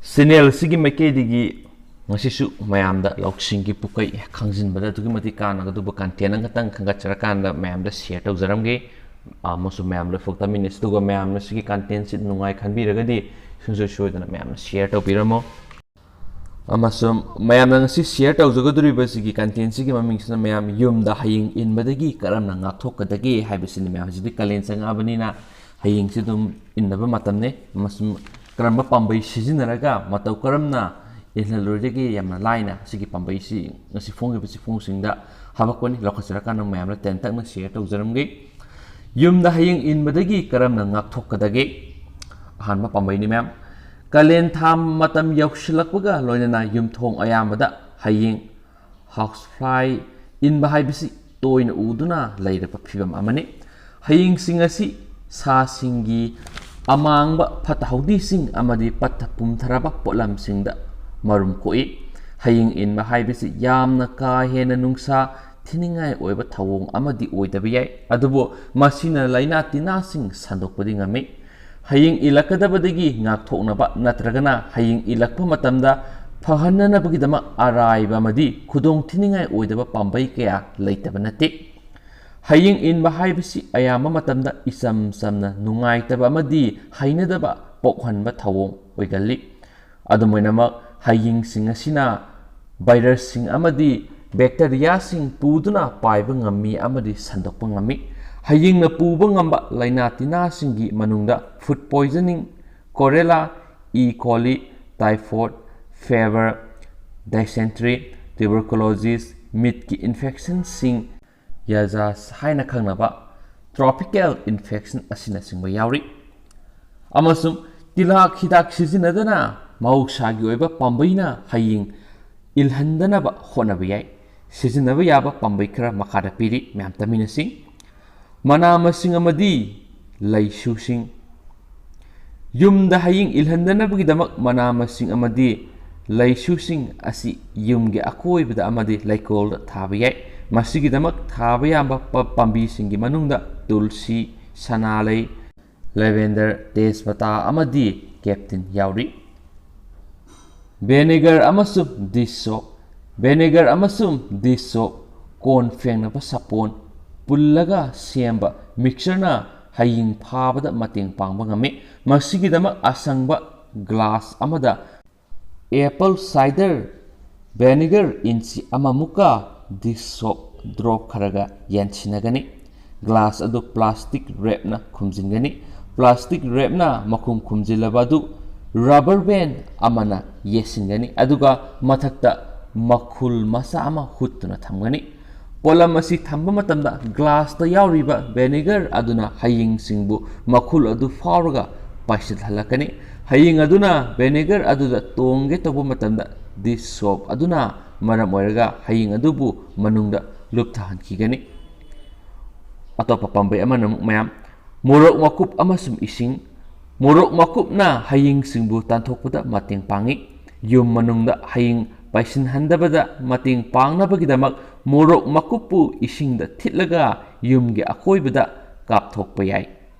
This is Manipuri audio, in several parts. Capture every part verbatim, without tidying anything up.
ꯆꯦꯅꯦꯜ ꯑꯁꯤꯒꯤ ꯃꯥꯏꯀꯩꯗꯒꯤ ꯉꯁꯤꯁꯨ ꯃꯌꯥꯝꯗ ꯂꯧꯁꯤꯡꯒꯤ ꯄꯨꯀꯩ ꯈꯪꯖꯤꯟꯕꯗ ꯑꯗꯨꯛꯀꯤ ꯃꯇꯤꯛ ꯀꯥꯟꯅꯒꯗꯕ content ꯑꯃꯈꯛꯇꯪ ꯈꯟꯒꯠꯆꯔꯀꯥꯟꯗ ꯃꯌꯥꯝꯗ share ꯇꯧꯖꯔꯝꯒꯦ꯫ ꯑꯃꯁꯨꯡ ꯃꯌꯥꯝ ꯂꯣꯏꯐꯥꯎ ꯇꯥꯃꯤꯟꯅꯁꯤ, ꯑꯗꯨꯒ ꯃꯌꯥꯝꯅ ꯁꯤꯒꯤ content ꯁꯤ ꯅꯨꯡꯉꯥꯏ ꯈꯟꯕꯤꯔꯒꯗꯤ ꯁꯨꯡꯁꯣꯏ ꯁꯣꯏꯗꯅ ꯃꯌꯥꯝꯅ share ꯇꯧꯕꯤꯔꯝꯃꯣ꯫ ꯑꯃꯁꯨꯡ ꯃꯌꯥꯝꯅ ꯉꯁꯤ share ꯇꯧꯖꯒꯗꯧꯔꯤꯕ ꯁꯤꯒꯤ content ꯁꯤꯒꯤ ꯃꯃꯤꯡꯁꯤꯅ ꯃꯌꯥꯝ ꯌꯨꯝꯗ ꯍꯌꯤꯡ ꯏꯟꯕꯗꯒꯤ ꯀꯔꯝꯅ ꯉꯥꯛꯊꯣꯛꯀꯗꯒꯦ ꯍꯥꯏꯕꯁꯤꯅꯤ꯫ ꯃꯌꯥꯝ ꯍꯧꯖꯤꯛꯇꯤ ꯀꯥꯂꯦꯟ ꯆꯪꯉꯛꯑꯕꯅꯤꯅ ꯍꯌꯤꯡꯁꯤ ꯑꯗꯨꯝ ꯏꯟꯅꯕ ꯃꯇꯝꯅꯤ, ꯑꯃꯁꯨꯡ ꯀꯔꯝꯕ ꯄꯥꯝꯕꯩ ꯁꯤꯖꯤꯟꯅꯔꯒ ꯃꯇꯧ ꯀꯔꯝꯅ ꯏꯜꯍꯜꯂꯣꯏꯗꯒꯦ? ꯌꯥꯝꯅ ꯂꯥꯏꯅ ꯁꯤꯒꯤ ꯄꯥꯝꯕꯩꯁꯤ ꯉꯁꯤ ꯐꯣꯡꯉꯤꯕ ꯆꯤꯐꯣꯡꯁꯤꯡꯗ ꯍꯥꯄꯛꯄꯅꯤ꯫ ꯂꯧꯈꯠꯆꯔꯀꯥꯟꯗ ꯃꯌꯥꯝꯅ ꯇꯦꯟꯇꯛꯅ share ꯇꯧꯖꯔꯝꯒꯦ꯫ ꯌꯨꯝꯗ ꯍꯌꯤꯡ ꯏꯟꯕꯗꯒꯤ ꯀꯔꯝꯅ ꯉꯥꯛꯊꯣꯛꯀꯗꯒꯦ? ꯑꯍꯥꯟꯕ ꯄꯥꯝꯕꯩꯅꯤ ꯃꯌꯥꯝ꯫ ꯀꯥꯂꯦꯟ ꯊꯥ ꯃꯇꯝ ꯌꯧꯁꯤꯜꯂꯛꯄꯒ ꯂꯣꯏꯅꯅ ꯌꯨꯝꯊꯣꯡ ꯑꯌꯥꯝꯕꯗ ꯍꯌꯤꯡ, house fly, ꯏꯟꯕ ꯍꯥꯏꯕꯁꯤ ꯇꯣꯏꯅ ꯎꯗꯨꯅ ꯂꯩꯔꯕ ꯐꯤꯕꯝ ꯑꯃꯅꯤ꯫ ꯍꯌꯤꯡꯁꯤꯡ ꯑꯁꯤ ꯁꯥꯁꯤꯡꯒꯤ ꯑꯃꯥꯡꯕ ꯐꯠꯇ ꯍꯥꯎꯗꯤꯁꯤꯡ ꯑꯃꯗꯤ ꯄꯠꯊ ꯄꯨꯝꯊꯔꯕ ꯄꯣꯠꯂꯝꯁꯤꯡꯗ ꯃꯔꯨꯝ ꯀꯣꯛꯏ꯫ ꯍꯌꯤꯡ ꯏꯟꯕ ꯍꯥꯏꯕꯁꯤ ꯌꯥꯝꯅ ꯀꯥ ꯍꯦꯟꯅ ꯅꯨꯡꯁꯥ ꯊꯤꯅꯤꯡꯉꯥꯏ ꯑꯣꯏꯕ ꯊꯧꯑꯣꯡ ꯑꯃꯗꯤ ꯑꯣꯏꯗꯕ ꯌꯥꯏ, ꯑꯗꯨꯕꯨ ꯃꯁꯤꯅ ꯂꯥꯏꯅꯥ ꯇꯤꯟꯅꯥꯁꯤꯡ ꯁꯟꯗꯣꯛꯄꯗꯤ ꯉꯝꯃꯤ꯫ ꯍꯌꯤꯡ ꯏꯜꯂꯛꯀꯗꯕꯗꯒꯤ ꯉꯥꯛꯊꯣꯛꯅꯕ ꯅꯠꯇ꯭ꯔꯒꯅ ꯍꯌꯤꯡ ꯏꯜꯂꯛꯄ ꯃꯇꯝꯗ ꯐꯍꯟꯅꯅꯕꯒꯤꯗꯃꯛ ꯑꯔꯥꯏꯕ ꯑꯃꯗꯤ ꯈꯨꯗꯣꯡ ꯊꯤꯅꯤꯡꯉꯥꯏ ꯑꯣꯏꯗꯕ ꯄꯥꯝꯕꯩ ꯀꯌꯥ ꯂꯩꯇꯕ ꯅꯠꯇꯦ꯫ ꯍꯌꯤꯡ ꯏꯟꯕ ꯍꯥꯏꯕꯁꯤ ꯑꯌꯥꯝꯕ ꯃꯇꯝꯗ ꯏꯆꯝ ꯆꯝꯅ ꯅꯨꯡꯉꯥꯏꯇꯕ ꯑꯃꯗꯤ ꯍꯩꯅꯗꯕ ꯄꯣꯛꯍꯟꯕ ꯊꯧꯑꯣꯡ ꯑꯣꯏꯒꯜꯂꯤ꯫ ꯑꯗꯨꯝ ꯑꯣꯏꯅꯃꯛ, ꯍꯌꯤꯡꯁꯤꯡ ꯑꯁꯤꯅ virusꯁꯤꯡ ꯑꯃꯗꯤ bacteriaꯁꯤꯡ ꯄꯨꯗꯨꯅ ꯄꯥꯏꯕ ꯉꯝꯃꯤ ꯑꯃꯗꯤ ꯁꯟꯗꯣꯛꯄ ꯉꯝꯃꯤ꯫ ꯍꯌꯤꯡꯅ ꯄꯨꯕ ꯉꯝꯕ ꯂꯥꯏꯅꯥ ꯇꯤꯟꯅꯥꯁꯤꯡꯒꯤ ꯃꯅꯨꯡꯗ food poisoning, cholera, E. coli, typhoid fever, dysentery, tuberculosis, ꯃꯤꯠꯀꯤ infectionꯁꯤꯡ, ꯌꯥꯖꯥꯁ ꯍꯥꯏꯅ ꯈꯪꯅꯕ tropical infection ꯑꯁꯤꯅꯆꯤꯡꯕ ꯌꯥꯎꯔꯤ꯫ ꯑꯃꯁꯨꯡ ꯇꯤꯜꯍꯥꯛ ꯍꯤꯗꯥꯛ ꯁꯤꯖꯤꯟꯅꯗꯅ ꯃꯍꯧꯁꯥꯒꯤ ꯑꯣꯏꯕ ꯄꯥꯝꯕꯩꯅ ꯍꯌꯤꯡ ꯏꯜꯍꯟꯗꯅꯕ ꯍꯣꯠꯅꯕ ꯌꯥꯏ꯫ ꯁꯤꯖꯤꯟꯅꯕ ꯌꯥꯕ ꯄꯥꯝꯕꯩ ꯈꯔ ꯃꯈꯥꯗ ꯄꯤꯔꯤ, ꯃꯌꯥꯝ ꯇꯥꯃꯤꯟꯅꯁꯤ꯫ ꯃꯅꯥ ꯃꯁꯤꯡ ꯑꯃꯗꯤ ꯂꯩꯁꯨꯁꯤꯡ꯫ ꯌꯨꯝꯗ ꯍꯌꯤꯡ ꯏꯜꯍꯟꯗꯅꯕꯒꯤꯗꯃꯛ ꯃꯅꯥ ꯃꯁꯤꯡ ꯑꯃꯗꯤ ꯂꯩꯁꯨꯁꯤꯡ ꯑꯁꯤ ꯌꯨꯝꯒꯤ ꯑꯀꯣꯏꯕꯗ ꯑꯃꯗꯤ ꯂꯩꯀꯣꯜꯗ ꯊꯥꯕ ꯌꯥꯏ꯫ ꯃꯁꯤꯒꯤꯗꯃꯛ ꯊꯥꯕ ꯌꯥꯕ ꯄ-, ꯄꯥꯝꯕꯤꯁꯤꯡꯒꯤ ꯃꯅꯨꯡꯗ ꯇꯨꯜꯁꯤ, ꯁꯅꯥꯂꯩ, lavender, ꯇꯦꯖꯄꯇꯥ ꯑꯃꯗꯤ ꯀꯦꯞꯇꯤꯟ ꯌꯥꯎꯔꯤ꯫ Vinegar ꯑꯃꯁꯨꯡ dish soap꯫ Vinegar ꯑꯃꯁꯨꯡ dish soap, ꯀꯣꯟ ꯐꯦꯡꯅꯕ ꯁꯥꯄꯣꯟ, ꯄꯨꯜꯂꯒ ꯁꯦꯝꯕ mixtureꯅ ꯍꯌꯤꯡ ꯐꯥꯕꯗ ꯃꯇꯦꯡ ꯄꯥꯡꯕ ꯉꯝꯃꯤ꯫ ꯃꯁꯤꯒꯤꯗꯃꯛ ꯑꯁꯪꯕ glass ꯑꯃꯗ apple cider vinegar ꯏꯟꯆꯤ ꯑꯃꯃꯨꯛꯀ dish soap drop ꯈꯔꯒ ꯌꯥꯟꯁꯤꯟꯅꯒꯅꯤ꯫ Glass ꯑꯗꯨ plastic wrapꯅ ꯈꯨꯝꯖꯤꯟꯒꯅꯤ꯫ Plastic wrapꯅ ꯃꯈꯨꯝ ꯈꯨꯝꯖꯤꯜꯂꯕ ꯑꯗꯨ rubber band ꯑꯃꯅ ꯌꯦꯠꯁꯤꯟꯒꯅꯤ, ꯑꯗꯨꯒ ꯃꯊꯛꯇ ꯃꯈꯨꯜ ꯃꯆꯥ ꯑꯃ ꯍꯨꯠꯇꯨꯅ ꯊꯝꯒꯅꯤ꯫ ꯄꯣꯠꯂꯝ ꯑꯁꯤ ꯊꯝꯕ ꯃꯇꯝꯗ glassꯇ ꯌꯥꯎꯔꯤꯕ vinegar ꯑꯗꯨꯅ ꯍꯌꯤꯡꯁꯤꯡꯕꯨ ꯃꯈꯨꯜ ꯑꯗꯨ ꯐꯥꯎꯔꯒ ꯄꯥꯏꯁꯤꯜꯍꯜꯂꯛꯀꯅꯤ꯫ ꯍꯌꯤꯡ ꯑꯗꯨꯅ vinegar ꯑꯗꯨꯗ ꯇꯣꯡꯒꯦ ꯇꯧꯕ ꯃꯇꯝꯗ dish soap ꯑꯗꯨꯅ ꯃꯔꯝ ꯑꯣꯏꯔꯒ ꯍꯌꯤꯡ ꯑꯗꯨꯕꯨ ꯃꯅꯨꯡꯗ ꯂꯨꯞꯊꯍꯟꯈꯤꯒꯅꯤ꯫ ꯑꯇꯣꯞꯄ ꯄꯥꯝꯕꯩ ꯑꯃꯅ ꯑꯃꯨꯛ ꯃꯌꯥꯝ, ꯃꯣꯔꯣꯛ ꯃꯀꯨꯞ ꯑꯃꯁꯨꯡ ꯏꯁꯤꯡ꯫ ꯃꯣꯔꯣꯛ ꯃꯀꯨꯞꯅ ꯍꯌꯤꯡꯁꯤꯡꯕꯨ ꯇꯥꯟꯊꯣꯛꯄꯗ ꯃꯇꯦꯡ ꯄꯥꯡꯏ꯫ ꯌꯨꯝ ꯃꯅꯨꯡꯗ ꯍꯌꯤꯡ ꯄꯥꯏꯁꯤꯟꯍꯟꯗꯕꯗ ꯃꯇꯦꯡ ꯄꯥꯡꯅꯕꯒꯤꯗꯃꯛ ꯃꯣꯔꯣꯛ ꯃꯀꯨꯞꯄꯨ ꯏꯁꯤꯡꯗ ꯊꯤꯠꯂꯒ ꯌꯨꯝꯒꯤ ꯑꯀꯣꯏꯕꯗ ꯀꯥꯞꯊꯣꯛꯄ ꯌꯥꯏ꯫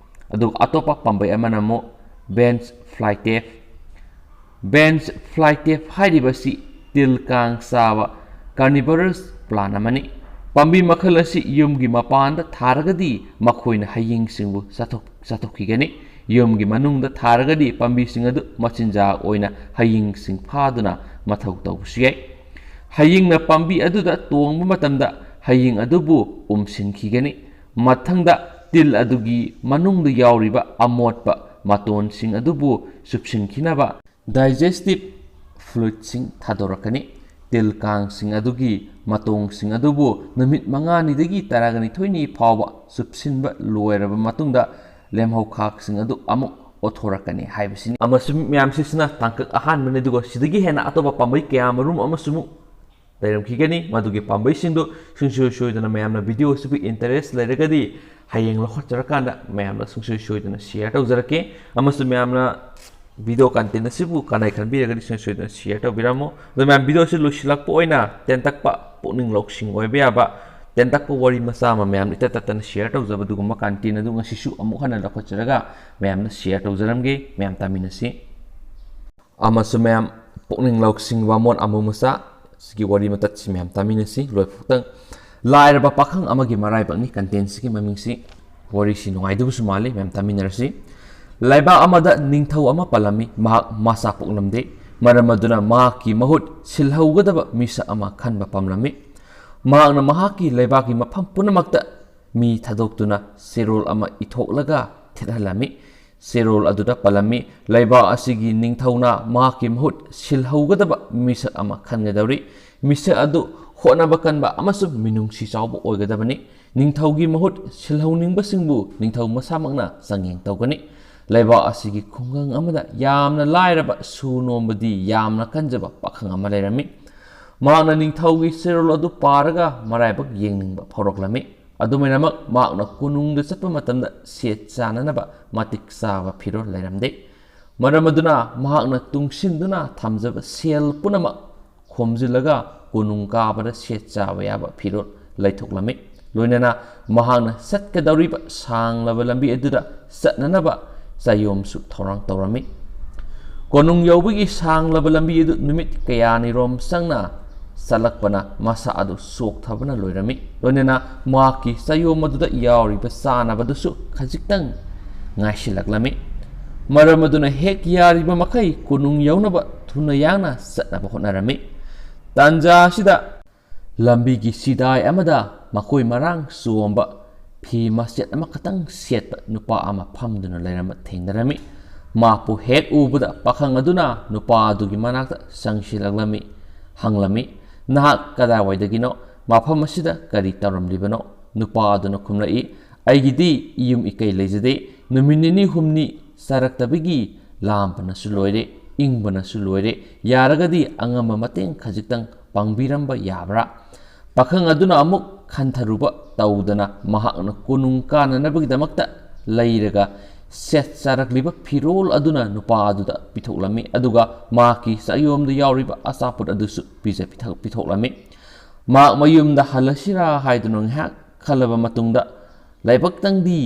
ꯑꯗꯨꯒ ꯑꯇꯣꯞꯄ ꯄꯥꯝꯕꯩ ꯑꯃꯅ ꯑꯃꯨꯛ bench fly tape꯫ Bench fly tape ꯍꯥꯏꯔꯤꯕꯁꯤ ꯇꯤꯜ ꯀꯥꯡ ꯆꯥꯕ carnivorous plant ꯑꯃꯅꯤ꯫ ꯄꯥꯝꯕꯤ ꯃꯈꯜ ꯑꯁꯤ ꯌꯨꯝꯒꯤ ꯃꯄꯥꯟꯗ ꯊꯥꯔꯒꯗꯤ ꯃꯈꯣꯏꯅ ꯍꯌꯤꯡꯁꯤꯡꯕꯨ ꯆꯥꯊꯣꯛ-, ꯆꯥꯊꯣꯛꯈꯤꯒꯅꯤ꯫ ꯌꯨꯝꯒꯤ ꯃꯅꯨꯡꯗ ꯊꯥꯔꯒꯗꯤ ꯄꯥꯝꯕꯤꯁꯤꯡ ꯑꯗꯨ ꯃꯆꯤꯟꯖꯥꯛ ꯑꯣꯏꯅ ꯍꯌꯤꯡꯁꯤꯡ ꯐꯥꯗꯨꯅ ꯃꯊꯧ ꯇꯧꯕꯁꯨ ꯌꯥꯏ꯫ ꯍꯌꯤꯡꯅ ꯄꯥꯝꯕꯤ ꯑꯗꯨꯗ ꯇꯣꯡꯕ ꯃꯇꯝꯗ ꯍꯌꯤꯡ ꯑꯗꯨꯕꯨ ꯎꯝꯁꯤꯟꯈꯤꯒꯅꯤ꯫ ꯃꯊꯪꯗ ꯇꯤꯜ ꯑꯗꯨꯒꯤ ꯃꯅꯨꯡꯗ ꯌꯥꯎꯔꯤꯕ ꯑꯃꯣꯠꯄ ꯃꯇꯣꯟꯁꯤꯡ ꯑꯗꯨꯕꯨ ꯆꯨꯞꯁꯤꯟꯈꯤꯅꯕ digestive fluidꯁꯤꯡ ꯊꯥꯗꯣꯔꯛꯀꯅꯤ꯫ ꯇꯤꯜ ꯀꯥꯡꯁꯤꯡ ꯑꯗꯨꯒꯤ ꯃꯇꯣꯡꯁꯤꯡ ꯑꯗꯨꯕꯨ ꯅꯨꯃꯤꯠ ꯃꯉꯥꯅꯤꯗꯒꯤ ꯇꯔꯥꯅꯤꯊꯣꯏꯅꯤ ꯐꯥꯎꯕ ꯆꯨꯞꯁꯤꯟꯕ ꯂꯣꯏꯔꯕ ꯃꯇꯨꯡꯗ ꯂꯦꯝꯍꯧꯈꯥꯛꯁꯤꯡ ꯑꯗꯨ ꯑꯃꯨꯛ ꯑꯣꯠꯊꯣꯔꯛꯀꯅꯤ ꯍꯥꯏꯕꯁꯤꯅꯤ꯫ ꯑꯃꯁꯨꯡ ꯃꯌꯥꯝꯁꯤꯁꯤꯅ ꯇꯥꯡꯀꯛ ꯑꯍꯥꯟꯕꯅꯤ, ꯑꯗꯨꯒ ꯁꯤꯗꯒꯤ ꯍꯦꯟꯅ ꯑꯇꯣꯞꯄ ꯄꯥꯝꯕꯩ ꯀꯌꯥ ꯃꯔꯨꯝ ꯑꯃꯁꯨ ꯑꯃꯨꯛ ꯂꯩꯔꯝꯈꯤꯒꯅꯤ꯫ ꯃꯗꯨꯒꯤ ꯄꯥꯝꯕꯩꯁꯤꯡꯗꯨ ꯁꯨꯡꯁꯣꯏ ꯁꯣꯏꯗꯅ ꯃꯌꯥꯝꯅ video ꯑꯁꯤꯕꯨ interest ꯂꯩꯔꯒꯗꯤ ꯍꯌꯦꯡ ꯂꯧꯈꯠꯆꯔꯀꯥꯟꯗ ꯃꯌꯥꯝꯅ ꯁꯨꯡꯁꯣꯏ ꯁꯣꯏꯗꯅ share ꯇꯧꯖꯔꯛꯀꯦ꯫ ꯑꯃꯁꯨꯡ ꯃꯌꯥꯝꯅ video content ꯑꯁꯤꯕꯨ ꯀꯥꯟꯅꯩ ꯈꯟꯕꯤꯔꯒꯗꯤ ꯁꯨꯡꯁꯣꯏ ꯁꯣꯏꯗꯅ share ꯇꯧꯕꯤꯔꯝꯃꯨ꯫ ꯑꯗꯣ ꯃꯌꯥꯝ, video ꯑꯁꯤ ꯂꯣꯏꯁꯤꯜꯂꯛꯄ ꯑꯣꯏꯅ ꯇꯦꯟꯇꯛꯄ ꯄꯨꯛꯅꯤꯡ ꯂꯧꯁꯤꯡ ꯑꯣꯏꯕ ꯌꯥꯕ ꯇꯦꯟꯇꯛꯄ ꯋꯥꯔꯤ ꯃꯆꯥ ꯑꯃ ꯃꯌꯥꯝ ꯏꯇꯠ ꯇꯠꯇꯅ share ꯇꯧꯖꯕ ꯑꯗꯨꯒꯨꯝꯕ content ꯑꯗꯨ ꯉꯁꯤꯁꯨ ꯑꯃꯨꯛ ꯍꯟꯅ ꯂꯧꯈꯠꯆꯔꯒ ꯃꯌꯥꯝꯅ share ꯇꯧꯖꯔꯝꯒꯦ꯫ ꯃꯌꯥꯝ ꯇꯥꯃꯤꯟꯅꯁꯤ꯫ ꯑꯃꯁꯨꯡ ꯃꯌꯥꯝ, ꯄꯨꯛꯅꯤꯡ ꯂꯧꯁꯤꯡ ꯕꯥꯃꯣꯟ ꯑꯃꯨ ꯃꯆꯥ꯫ ꯁꯤꯒꯤ ꯋꯥꯔꯤ ꯃꯇꯠꯁꯤ ꯃꯌꯥꯝ ꯇꯥꯃꯤꯟꯅꯁꯤ꯫ ꯂꯣꯏꯐꯥꯎꯇꯪ ꯂꯥꯏꯔꯕ ꯄꯥꯈꯪ ꯑꯃꯒꯤ ꯃꯔꯥꯏꯕꯛꯅꯤ꯫ ꯀꯟꯇꯦꯟꯁꯤꯒꯤ ꯃꯃꯤꯡꯁꯤ꯫ ꯋꯥꯔꯤꯁꯤ ꯅꯨꯡꯉꯥꯏꯗꯧꯕꯁꯨ ꯃꯥꯜꯂꯤ꯫ ꯃꯌꯥꯝ ꯇꯥꯃꯤꯟꯅꯔꯁꯤ꯫ ꯂꯩꯕꯥꯛ ꯑꯃꯗ ꯅꯤꯡꯊꯧ ꯑꯃ ꯄꯥꯜꯂꯝꯃꯤ꯫ ꯃꯍꯥꯛ ꯃꯆꯥ ꯄꯣꯛꯂꯝꯗꯦ꯫ ꯃꯔꯝ ꯑꯗꯨꯅ ꯃꯍꯥꯛꯀꯤ ꯃꯍꯨꯠ ꯁꯤꯜꯍꯧꯒꯗꯕ ꯃꯤꯁꯛ ꯑꯃ ꯈꯟꯕ ꯄꯥꯝꯂꯝꯃꯤ꯫ ꯃꯍꯥꯛꯅ ꯃꯍꯥꯛꯀꯤ ꯂꯩꯕꯥꯛꯀꯤ ꯃꯐꯝ ꯄꯨꯝꯅꯃꯛꯇ ꯃꯤ ꯊꯥꯗꯣꯛꯇꯨꯅ ꯆꯦꯔꯣꯜ ꯑꯃ ꯏꯊꯣꯛꯂꯒ ꯊꯦꯠꯍꯜꯂꯝꯃꯤ꯫ ꯆꯦꯔꯣꯜ ꯑꯗꯨꯗ ꯄꯜꯂꯝꯃꯤ, "ꯂꯩꯕꯥꯛ ꯑꯁꯤꯒꯤ ꯅꯤꯡꯊꯧꯅ ꯃꯍꯥꯛꯀꯤ ꯃꯍꯨꯠ ꯁꯤꯜꯍꯧꯒꯗꯕ ꯃꯤꯁꯛ ꯑꯃ ꯈꯟꯒꯗꯧꯔꯤ꯫ ꯃꯤꯁꯛ ꯑꯗꯨ ꯍꯣꯠꯅꯕ ꯀꯟꯕ ꯑꯃꯁꯨꯡ ꯃꯤꯅꯨꯡꯁꯤ ꯆꯥꯎꯕ ꯑꯣꯏꯒꯗꯕꯅꯤ꯫ ꯅꯤꯡꯊꯧꯒꯤ ꯃꯍꯨꯠ ꯁꯤꯜꯍꯧꯅꯤꯡꯕꯁꯤꯡꯕꯨ ꯅꯤꯡꯊꯧ ꯃꯁꯥꯃꯛꯅ ꯆꯥꯡꯌꯦꯡ ꯇꯧꯒꯅꯤ꯫" ꯂꯩꯕꯥꯛ ꯑꯁꯤꯒꯤ ꯈꯨꯡꯒꯪ ꯑꯃꯗ ꯌꯥꯝꯅ ꯂꯥꯏꯔꯕ, ꯁꯨ ꯅꯣꯝꯕꯗꯤ ꯌꯥꯝꯅ ꯀꯟꯖꯕ ꯄꯥꯈꯪ ꯑꯃ ꯂꯩꯔꯝꯃꯤ꯫ ꯃꯍꯥꯛꯅ ꯅꯤꯡꯊꯧꯒꯤ ꯆꯦꯔꯣꯜ ꯑꯗꯨ ꯄꯥꯔꯒ ꯃꯔꯥꯏꯕꯛ ꯌꯦꯡꯅꯤꯡꯕ ꯐꯥꯎꯔꯛꯂꯝꯃꯤ꯫ ꯑꯗꯨꯃꯥꯏꯅꯃꯛ ꯃꯍꯥꯛꯅ ꯀꯣꯅꯨꯡꯗ ꯆꯠꯄ ꯃꯇꯝꯗ ꯁꯦꯠ ꯆꯥꯅꯅꯕ ꯃꯇꯤꯛ ꯆꯥꯕ ꯐꯤꯔꯣꯜ ꯂꯩꯔꯝꯗꯦ꯫ ꯃꯔꯝ ꯑꯗꯨꯅ ꯃꯍꯥꯛꯅ ꯇꯨꯡꯁꯤꯟꯗꯨꯅ ꯊꯝꯖꯕ ꯁꯦꯜ ꯄꯨꯝꯅꯃꯛ ꯈꯣꯝꯖꯤꯜꯂꯒ ꯀꯣꯅꯨꯡ ꯀꯥꯕꯗ ꯁꯦꯠ ꯆꯥꯕ ꯌꯥꯕ ꯐꯤꯔꯣꯜ ꯂꯩꯊꯣꯛꯂꯝꯃꯤ꯫ ꯂꯣꯏꯅꯅ ꯃꯍꯥꯛꯅ ꯆꯠꯀꯗꯧꯔꯤꯕ ꯁꯥꯡꯂꯕ ꯂꯝꯕꯤ ꯑꯗꯨꯗ ꯆꯠꯅꯅꯕ ꯆꯌꯣꯝꯁꯨ ꯊꯧꯔꯥꯡ ꯇꯧꯔꯝꯃꯤ꯫ ꯀꯣꯅꯨꯡ ꯌꯧꯕꯒꯤ ꯁꯥꯡꯂꯕ ꯂꯝꯕꯤ ꯑꯗꯨ ꯅꯨꯃꯤꯠ ꯀꯌꯥꯅꯤꯔꯣꯝ ꯆꯪꯅ ꯆꯠꯂꯛꯄꯅ ꯃꯁꯥ ꯑꯗꯨ ꯆꯣꯛꯊꯕꯅ ꯂꯣꯏꯔꯝꯃꯤ꯫ ꯂꯣꯏꯅꯅ ꯃꯍꯥꯛꯀꯤ ꯆꯌꯣꯝ ꯑꯗꯨꯗ ꯌꯥꯎꯔꯤꯕ ꯆꯥꯅꯕꯗꯨꯁꯨ ꯈꯖꯤꯛꯇꯪ ꯉꯥꯏꯁꯤꯜꯂꯛꯂꯝꯃꯤ꯫ ꯃꯔꯝ ꯑꯗꯨꯅ ꯍꯦꯛ ꯌꯥꯔꯤꯕ ꯃꯈꯩ ꯀꯣꯅꯨꯡ ꯌꯧꯅꯕ ꯊꯨꯅ ꯌꯥꯡꯅ ꯆꯠꯅꯕ ꯍꯣꯠꯅꯔꯝꯃꯤ꯫ ꯇꯥꯟꯖꯥ ꯑꯁꯤꯗ ꯂꯝꯕꯤꯒꯤ ꯆꯤꯗꯥꯏ ꯑꯃꯗ ꯃꯈꯣꯏ ꯃꯔꯥꯡ ꯆꯣꯝꯕ ꯐꯤ ꯃꯆꯦꯠ ꯑꯃꯈꯛꯇꯪ ꯁꯦꯠꯄ ꯅꯨꯄꯥ ꯑꯃ ꯐꯝꯗꯨꯅ ꯂꯩꯔꯝꯕ ꯊꯦꯡꯅꯔꯝꯃꯤ꯫ ꯃꯍꯥꯛꯄꯨ ꯍꯦꯛ ꯎꯕꯗ ꯄꯥꯈꯪ ꯑꯗꯨꯅ ꯅꯨꯄꯥ ꯑꯗꯨꯒꯤ ꯃꯅꯥꯛꯇ ꯆꯪꯁꯤꯜꯂꯛꯂꯝꯃꯤ, ꯍꯪꯂꯝꯃꯤ, "ꯅꯍꯥꯛ ꯀꯗꯥꯏꯋꯥꯏꯗꯒꯤꯅꯣ? ꯃꯐꯝ ꯑꯁꯤꯗ ꯀꯔꯤ ꯇꯧꯔꯝꯂꯤꯕꯅꯣ?" ꯅꯨꯄꯥ ꯑꯗꯨꯅ ꯈꯨꯝꯂꯛꯏ, "ꯑꯩꯒꯤꯗꯤ ꯏꯌꯨꯝ ꯏꯀꯩ ꯂꯩꯖꯗꯦ꯫ ꯅꯨꯃꯤꯠ ꯅꯤꯅꯤ ꯍꯨꯝꯅꯤ ꯆꯥꯔꯛꯇꯕꯒꯤ ꯂꯥꯝꯕꯅꯁꯨ ꯂꯣꯏꯔꯦ, ꯏꯪꯕꯅꯁꯨ ꯂꯣꯏꯔꯦ꯫ ꯌꯥꯔꯒꯗꯤ ꯑꯉꯝꯕ ꯃꯇꯦꯡ ꯈꯖꯤꯛꯇꯪ ꯄꯥꯡꯕꯤꯔꯝꯕ ꯌꯥꯕ꯭ꯔꯥ?" ꯄꯥꯈꯪ ꯑꯗꯨꯅ ꯑꯃꯨꯛ ꯈꯟꯊꯔꯨꯕ ꯇꯧꯗꯅ ꯃꯍꯥꯛꯅ ꯀꯣꯅꯨꯡ ꯀꯥꯅꯅꯕꯒꯤꯗꯃꯛꯇ ꯂꯩꯔꯒ ꯁꯦꯠ ꯆꯥꯔꯛꯂꯤꯕ ꯐꯤꯔꯣꯜ ꯑꯗꯨꯅ ꯅꯨꯄꯥ ꯑꯗꯨꯗ ꯄꯤꯊꯣꯛꯂꯝꯃꯤ, ꯑꯗꯨꯒ ꯃꯍꯥꯛꯀꯤ ꯆꯌꯣꯝꯗ ꯌꯥꯎꯔꯤꯕ ꯑꯆꯥꯄꯣꯠ ꯑꯗꯨꯁꯨ ꯄꯤꯖ ꯄꯤꯊꯛ-, ꯄꯤꯊꯣꯛꯂꯝꯃꯤ꯫ ꯃꯍꯥꯛ ꯃꯌꯨꯝꯗ ꯍꯜꯂꯁꯤꯔꯥ ꯍꯥꯏꯗꯨꯅ ꯉꯥꯏꯍꯥꯛ ꯈꯜꯂꯕ ꯃꯇꯨꯡꯗ, ꯂꯥꯏꯕꯛꯇꯪꯗꯤ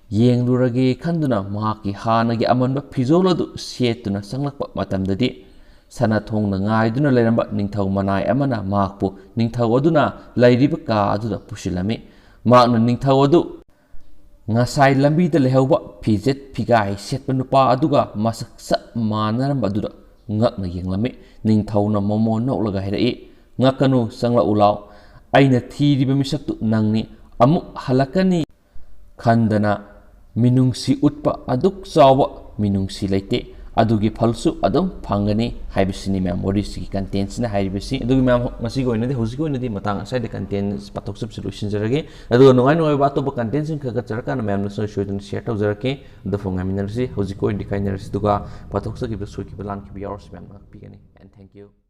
ꯌꯦꯡꯂꯨꯔꯒꯦ ꯈꯟꯗꯨꯅ ꯃꯍꯥꯛꯀꯤ ꯍꯥꯟꯅꯒꯤ ꯑꯃꯟꯕ ꯐꯤꯖꯣꯜ ꯑꯗꯨ ꯁꯦꯠꯇꯨꯅ ꯆꯪꯂꯛꯄ ꯃꯇꯝꯗꯗꯤ, ꯁꯅꯥ ꯊꯣꯡꯅ ꯉꯥꯏꯗꯨꯅ ꯂꯩꯔꯝꯕ ꯅꯤꯡꯊꯧ ꯃꯅꯥꯏ ꯑꯃꯅ ꯃꯍꯥꯛꯄꯨ ꯅꯤꯡꯊꯧ ꯑꯗꯨꯅ ꯂꯩꯔꯤꯕ ꯀꯥ ꯑꯗꯨꯗ ꯄꯨꯁꯤꯜꯂꯝꯃꯤ꯫ ꯃꯍꯥꯛꯅ ꯅꯤꯡꯊꯧ ꯑꯗꯨ ꯉꯁꯥꯏ ꯂꯝꯕꯤꯗ ꯂꯩꯍꯧꯕ ꯐꯤꯖꯦꯠ ꯐꯤꯒꯥꯏ ꯁꯦꯠꯄ ꯅꯨꯄꯥ ꯑꯗꯨꯒ ꯃꯁꯛ ꯆꯞ ꯃꯥꯟꯅꯔꯝꯕ ꯑꯗꯨꯗ ꯉꯛꯅ ꯌꯦꯡꯂꯝꯃꯤ꯫ ꯅꯤꯡꯊꯧꯅ ꯃꯣꯃꯣꯟ ꯅꯣꯛꯂꯒ ꯍꯥꯏꯔꯛꯏ, "ꯉꯛꯀꯅꯨ, ꯆꯪꯂꯛꯎ ꯂꯥꯎ꯫ ꯑꯩꯅ ꯊꯤꯔꯤꯕ ꯃꯤꯁꯛꯇꯨ ꯅꯪꯅꯤ꯫ ꯑꯃꯨꯛ ꯍꯜꯂꯛꯀꯅꯤ ꯈꯟꯗꯅ ꯃꯤꯅꯨꯡꯁꯤ ꯎꯠꯄ ꯑꯗꯨꯛ ꯆꯥꯎꯕ ꯃꯤꯅꯨꯡꯁꯤ ꯂꯩꯇꯦ꯫ ꯑꯗꯨꯒꯤ ꯐꯜꯁꯨ ꯑꯗꯨꯝ ꯐꯪꯒꯅꯤ" ꯍꯥꯏꯕꯁꯤꯅꯤ ꯃꯌꯥꯝ ꯋꯥꯔꯤꯁꯤꯒꯤ ꯀꯟꯇꯦꯟꯁꯤꯅ ꯍꯥꯏꯔꯤꯕꯁꯤ꯫ ꯑꯗꯨꯒꯤ ꯃꯌꯥꯝ ꯉꯁꯤꯒꯤ ꯑꯣꯏꯅꯗꯤ, ꯍꯧꯖꯤꯛꯀꯤ ꯑꯣꯏꯅꯗꯤ ꯃꯇꯥꯡ ꯑꯁ꯭ꯋꯥꯏꯗ ꯀꯟꯇꯦꯟ ꯄꯥꯊꯣꯛꯆꯕꯁꯤ ꯂꯣꯏꯁꯤꯟꯖꯔꯒꯦ꯫ ꯑꯗꯨꯒ ꯅꯨꯡꯉꯥꯏ ꯅꯨꯡꯉꯥꯏꯕ ꯑꯇꯣꯞꯄ ꯀꯟꯇꯦꯟꯁꯤꯡ ꯈꯔ ꯈꯔ ꯆꯠꯂꯀꯥꯟꯗ ꯃꯌꯥꯝꯅ ꯁꯣꯏ ꯁꯣꯏꯗꯅ ꯁꯤꯌꯔ ꯇꯧꯖꯔꯛꯀꯦ꯫ ꯑꯗꯨ ꯐꯥꯎ ꯉꯥꯏꯃꯤꯟꯅꯔꯁꯤ꯫ ꯍꯧꯖꯤꯛꯀꯤ ꯑꯣꯏꯅꯗꯤ ꯀꯥꯏꯅꯔꯁꯤ꯫ ꯑꯗꯨꯒ ꯄꯥꯊꯣꯛꯆꯈꯤꯕ ꯁꯣꯏꯈꯤꯕ ꯂꯥꯟꯈꯤꯕ ꯌꯥꯎꯔꯁꯨ ꯃꯌꯥꯝꯅ ꯉꯥꯛꯄꯤꯒꯅꯤ꯫ And thank you꯫